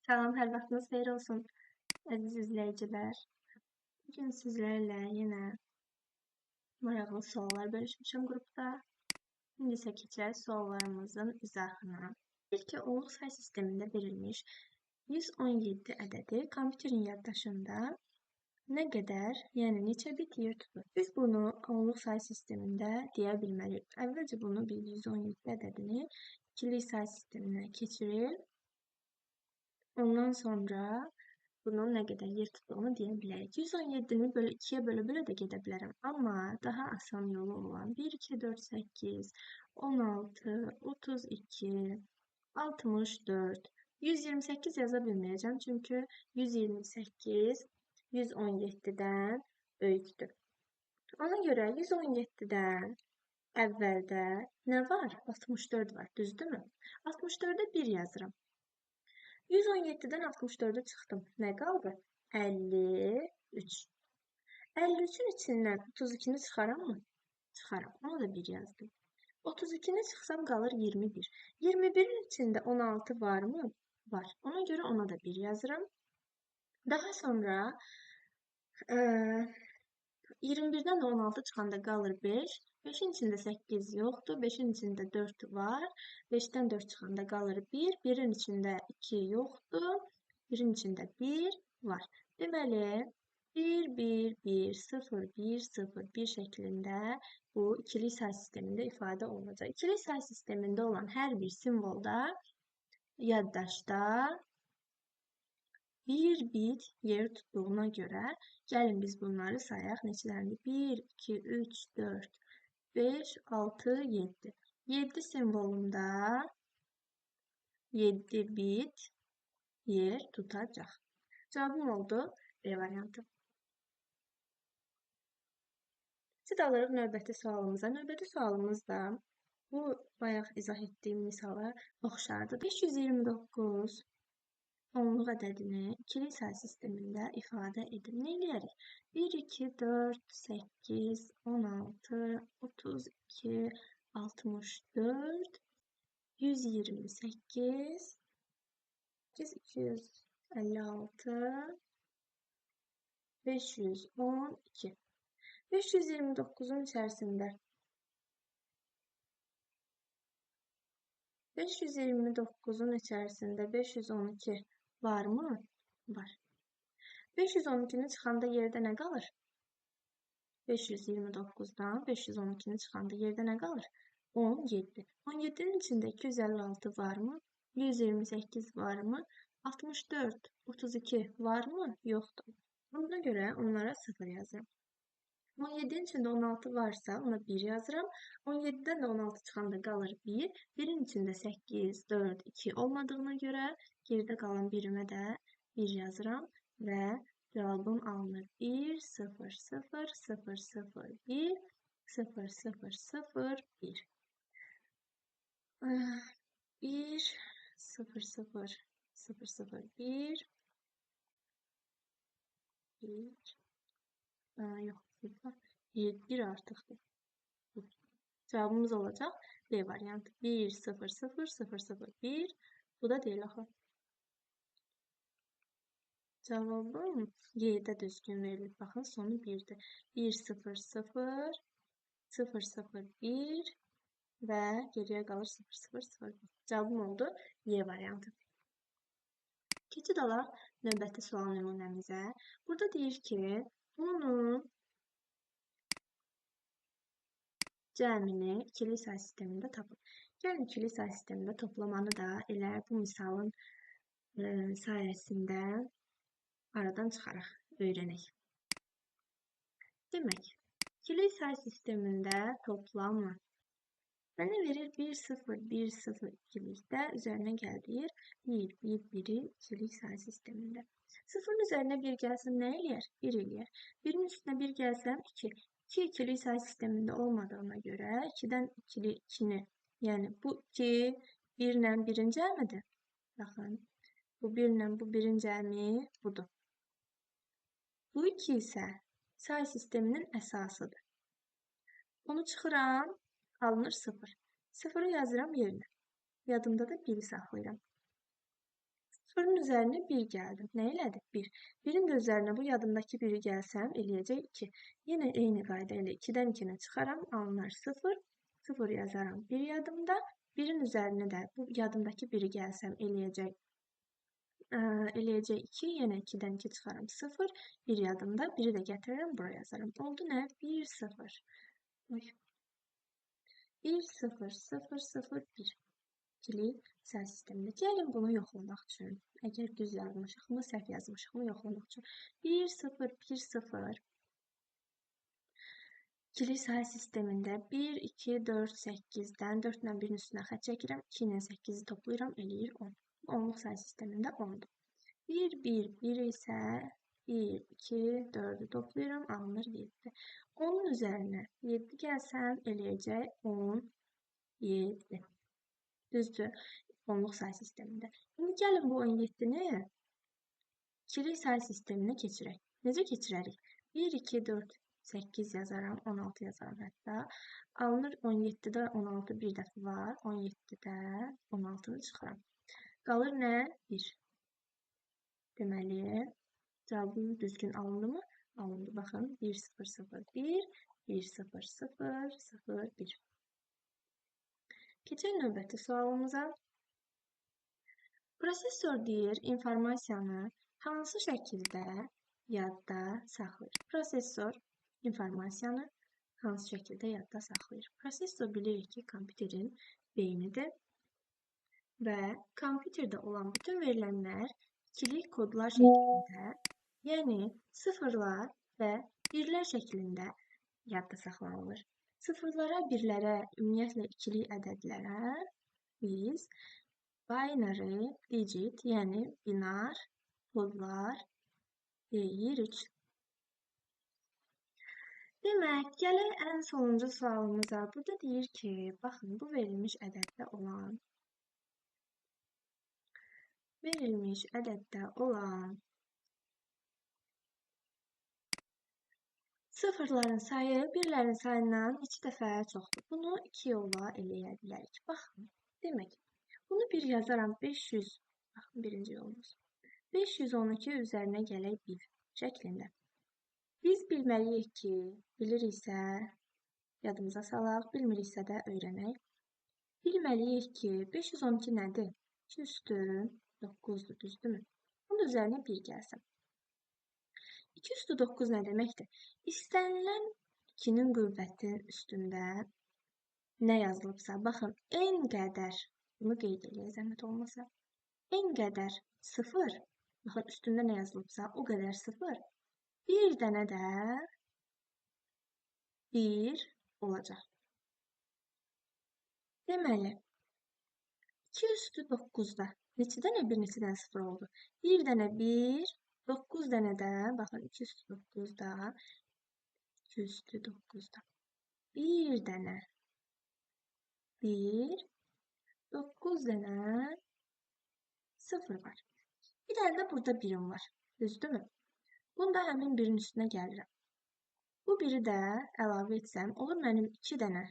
Salam, hər vaxtınız xeyir olsun, əziz izləyicilər. Bugün sizlərlə yenə maraqlı suallar bölüşmüşəm qrupda. İndi isə keçək suallarımızın izahına. Deyir ki, onluq say sistemində verilmiş 117 ədədi kompüterin yaddaşında nə qədər, yəni neçə bit yer tutur? Biz bunu onluq say sistemində deyə bilməliyik. Əvvəlcə bunu biz 117 ədədini ikilik say sisteminə keçirib, ondan sonra bunun nə qədər yer tutduğunu deyə bilərik. 117-ni belə 2-yə bölə-bölə də gedə bilərəm. Amma daha asan yolu olan 1, 2, 4, 8, 16, 32, 64, 128 yaza bilməyəcəm. Çünki 128 117-dən böyükdür. Ona görə 117-dən əvvəldə nə var? 64 var, düzdürmü? 64-ə 1 yazıram. 117-dən 64-ə çıxdım. Nə qaldı? 53. 53-ün içindən 32-ni çıxaram mı? Çıxaram. Ona da 1 yazdım. 32-ni çıxsam qalır 21. 21-in içində 16 varmı? Var. Ona görə ona da 1 yazıram. Daha sonra 21-dən də 16 çıxanda qalır 5. 5-in içində 8 yoxdur. 5-in içində 4 var. 5-dən 4 çıxanda qalır 1. 1-in içində 2 yoxdur. 1-in içində 1 var. Deməli, 1, 1, 1, 0, 1, 0, 1 şəklində bu ikilik say sistemində ifadə olunacaq. İkilik say sistemində olan hər bir simvolda yaddaşda bir bit yer tutduğuna görə gəlin biz bunları sayaq. Neçələrini? 1, 2, 3, 4, 5, 6, 7. 7 simvolunda 7 bit yer tutacaq. Cavabım oldu B variantı. Keçid alırıq növbəti sualımıza. Növbəti sualımız da bu bayaq izah etdiyim misala oxşardır. 529 onluq ədədini ikilik say sistemində ifadə edin. Nə eləyərik? 1, 2, 4, 8, 16, 32, 64, 128, 256, 512. 529-un içərisində 529-un içərisində 512 var mı? Var. 512-ni çıxanda yerdə nə qalır? 529-dan 512-ni çıxanda yerdə nə qalır? 17. 17-nin içində 256 var mı? 128 var mı? 64, 32 var mı? Yoxdur. Buna görə onlara 0 yazıram. 17-nin içində 16 varsa ona 1 yazıram. 17-dən də 16 çıxanda qalır 1. 1-in içində 8, 4, 2 olmadığına görə geridə qalan birimə də 1 yazıram və cavabım alınır. 1, 0, 0, 0, 0, 1, 0, 0, 0, 1. 1, 0, 0, 0, 0, 1, 1, yox. 1 artıqdır. Cavabımız olacaq B variantı. 1, 0, 0, 0, 0, 1. Bu da deyil axı. Cavabım Y-də düzgün verilib. Baxın, sonu 1-dir. 1, 0, 0, 0, 0, 1 və geriyə qalır 0, 0, 0. Cavabım oldu Y variantı. Keçid alaq növbəti sual nümunəmizə. Burada deyir ki, bunun cəmini ikilik say sistemində tapın. Gəlin ikilik say sistemində toplamanı da elə bu misalın sayəsində aradan çıxaraq, öyrənək. Demək, ikilik say sistemində toplama mənə verir 1, 0, 1, 0 ikilikdə, üzərinə gəl deyir 1, 1, 1-i ikilik say sistemində. 0-ın üzərinə 1 gəlsin nə eləyər? 1 eləyər. 1-in üstünə 1 gəlsəm 2. 2 ikilik say sistemində olmadığına görə 2-dən 2-li 2-ni, yəni bu 2, 1 ilə 1-in cəmidir. Baxın, bu 1 ilə bu 1-in cəmi budur. Bu 2 isə say sisteminin əsasıdır. Onu çıxıram, alınır 0. 0-ı yazıram yerinə. Yadımda da 1-i saxlayıram. 0-ın üzərinə 1 gəldim. Nə elədi? 1. 1-in də üzərinə bu yadımdakı 1-i gəlsəm, eləyəcək 2. Yenə eyni qayda ilə 2-dən 2-nə çıxaram, alınar 0. 0 yazaram 1 yadımda. 1-in üzərinə də bu yadımdakı 1-i gəlsəm, eləyəcək 2. Yenə 2-dən 2 çıxaram 0. 1 yadımda. 1-i də gətirirəm, bura yazaram. Oldu nə? 1, 0. 1, 0, 0, 0, 1. İkilik sayı sistemində. Gəlin bunu yoxlamaq üçün. Əgər düz yazmışıqmı, səhv yazmışıqmı yoxlamaq üçün. 1, 0, 1, 0. İkilik sayı sistemində 1, 2, 4, 8-dən 4 ilə 1-in üstünə xətt çəkirəm. 2 ilə 8-i toplayıram, eləyir 10. Onluq sayı sistemində 10-dur. 1, 1, 1 isə 1, 2, 4-ü toplayıram, alınır 7. 10-un üzərinə 7 gəlsəm, eləyəcək 10, 7. Düzdür, onluq sayı sistemində. İndi gəlin bu 17-ni ikilik sayı sisteminə keçirək. Necə keçirərik? 1, 2, 4, 8 yazaram, 16 yazaram hətta. Alınır 17-də 16 bir dəfə var. 17-də 16-nı çıxıram. Qalır nə? 1. Deməli, cavabım düzgün alındı mı? Alındı. Baxın, 1, 0, 0, 1, 1, 0, 0, 0, 1. Keçək növbəti sualımıza. Prosesor deyir, informasiyanı hansı şəkildə yadda saxlayır? Prosesor informasiyanı hansı şəkildə yadda saxlayır? Prosesor bilirik ki, kompüterin beynidir və kompüterdə olan bütün verilənlər ikilik kodlar şəklində, yəni sıfırlar və birlər şəklində yadda saxlanılır. Sıfırlara, birlərə, ümumiyyətlə ikilik ədədlərə biz binary digit, yəni binar kodlar deyirik. Demək, gələk ən sonuncu sualımıza. Burada deyir ki, baxın, bu verilmiş ədəddə olan sıfırların sayı birlərin sayından neçə dəfə çoxdur? Bunu iki yolla eləyə bilərik. Baxın, demək, bunu bir yazaram 500, baxın, birinci yolumuz. 512 üzərinə gələk 1 şəklində. Biz bilməliyik ki, biliriksə yadımıza salaq, bilmiriksə də öyrənək. Bilməliyik ki, 512 nədir? 2 üstü 9-dur, düzdürmü? Bunun üzərinə 1 gəlsin. 2 üstü 9 nə deməkdir? İstənilən 2-nin qüvvəti üstündə nə yazılıbsa, baxın, n qədər, bunu qeyd eləyək, zəhmət olmasa, n qədər 0, baxın, üstündə nə yazılıbsa, o qədər 0, bir dənə də 1 olacaq. Deməli, 2 üstü 9-da neçə dənə 1, neçə dənə 0 oldu? 1 dənə 1, 9 dənə də, baxın, 2 üstü 9-da, 2 üstü 9-da, 1 dənə 1, 9 dənə 0 var. Bir dənə də burada 1-im var, düzdürmü? Bunu da həmin 1-in üstünə gəlirəm. Bu 1-i də əlavə etsəm, olur mənim 2 dənə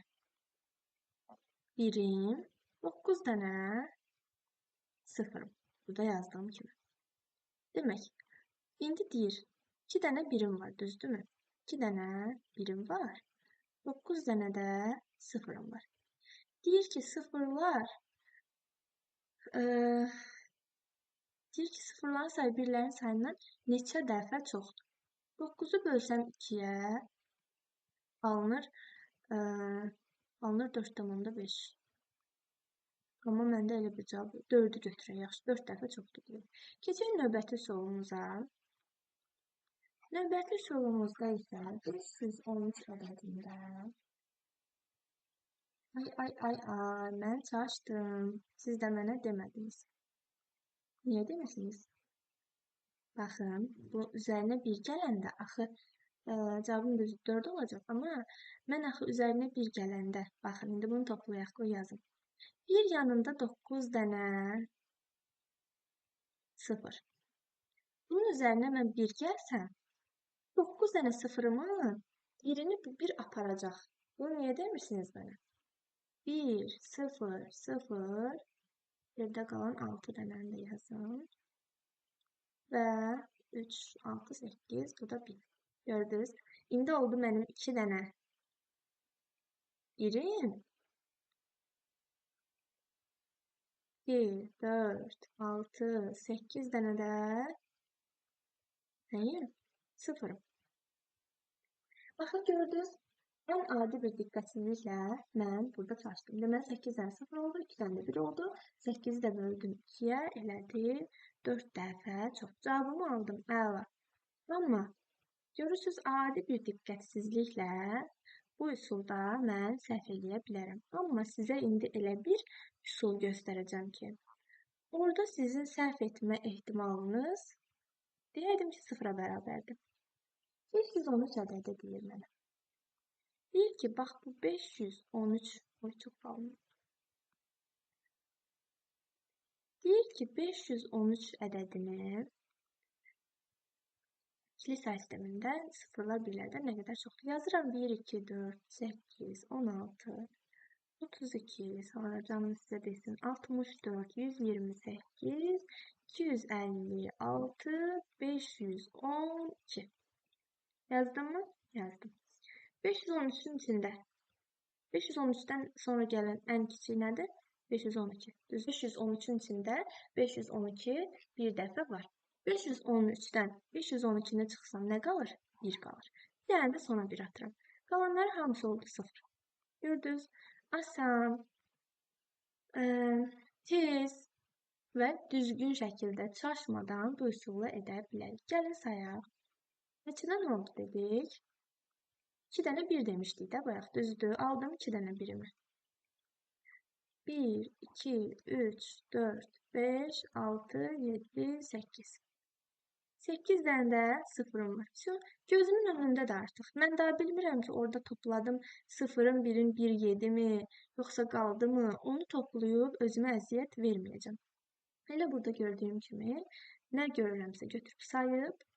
1-im, 9 dənə 0-ım. Burada yazdığım kimi. Demək, indi deyir, 2 dənə 1-im var, düzdürmü? 2 dənə 1-im var, 9 dənə də 0-ım var. Deyir ki, sıfırlar, sıfırların sayı birlərin sayından neçə dəfə çoxdur? 9-u bölsəm 2-yə, alınır 4,5. Amma məndə elə bir cavab 4-ü götürək, yaxşı, 4 dəfə çoxdur deyir. Keçək növbəti sualımıza. Növbəti sualımızda isə 513 ədədində. Ay, ay, ay, ay, mən çaşdım. Siz də mənə demədiniz. Niyə demisiniz? Baxın, bu üzərinə 1 gələndə axı cavabım düz 4 olacaq. Amma mən axı üzərinə 1 gələndə, baxın, indi bunu toplayaq, qoy yazım. Bir yanında 9 dənə 0. Bunun üzərinə mən 1 gəlsəm, 9 dənə sıfırımın birini bu 1 aparacaq. Bunu niyə demirsiniz mənə? 1, 0, 0, evdə qalan 6 dənəni də yazım. Və 3, 6, 8, bu da 1. Gördünüz? İndi oldu mənim 2 dənə birim. 2, 4, 6, 8 dənə də nəyim? Sıfırım. Baxın, gördünüz? Ən adi bir diqqətsizliklə mən burada çaşdım. Deməli, 8 dənə 0 oldu, 2 dənə də 1 oldu. 8-i də böldüm 2-yə, elədi 4 dəfə çox. Cavabımı aldım, əla. Amma görürsünüz, adi bir diqqətsizliklə bu üsulda mən səhv eləyə bilərəm. Amma sizə indi elə bir üsul göstərəcəm ki, orada sizin səhv etmə ehtimalınız, deyərdim ki, 0-a bərabərdir. 513 ədədi deyir mənə. Deyir ki, bax bu 513, oy çox qalın. Deyir ki, 513 ədədini ikili say sistemində sıfırlar birlərdən nə qədər çoxdur? Yazıram 1, 2, 4, 8, 16, 32, sonra canım sizə desin 64, 128, 256, 512. Yazdım mı? Yazdım. 513-ün içində 513-dən sonra gələn ən kiçik nədir? 512. Düz 513-ün içində 512 bir dəfə var. 513-dən 512-ni çıxsam nə qalır? 1 qalır. Bir dənə də sona 1 atıram. Qalanları hamısı oldu 0. Gördünüz? Asan, tez və düzgün şəkildə çaşmadan bu üsulla edə bilərik. Gəlin sayaq. Neçədən oldu dedik? 2 dənə 1 demişdik də bayaq. Düzdür. Aldım 2 dənə birimi. 1, 2, 3, 4, 5, 6, 7, 8. 8 dənə də sıfırım var. Gözümün önündə də artıq. Mən daha bilmirəm ki, orada topladım sıfırın 1-in 1, 7 mi, yoxsa qaldı mı? Onu toplayıb özümə əziyyət verməyəcəm. Elə burada gördüyüm kimi nə görürəmsə götürüb sayıb,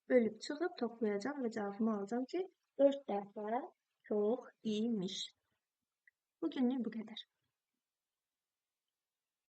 bölüb çıxıb toplayacağam və cavabımı alacağam ki, 4 dəfə çox imiş. Bugünlük bu qədər.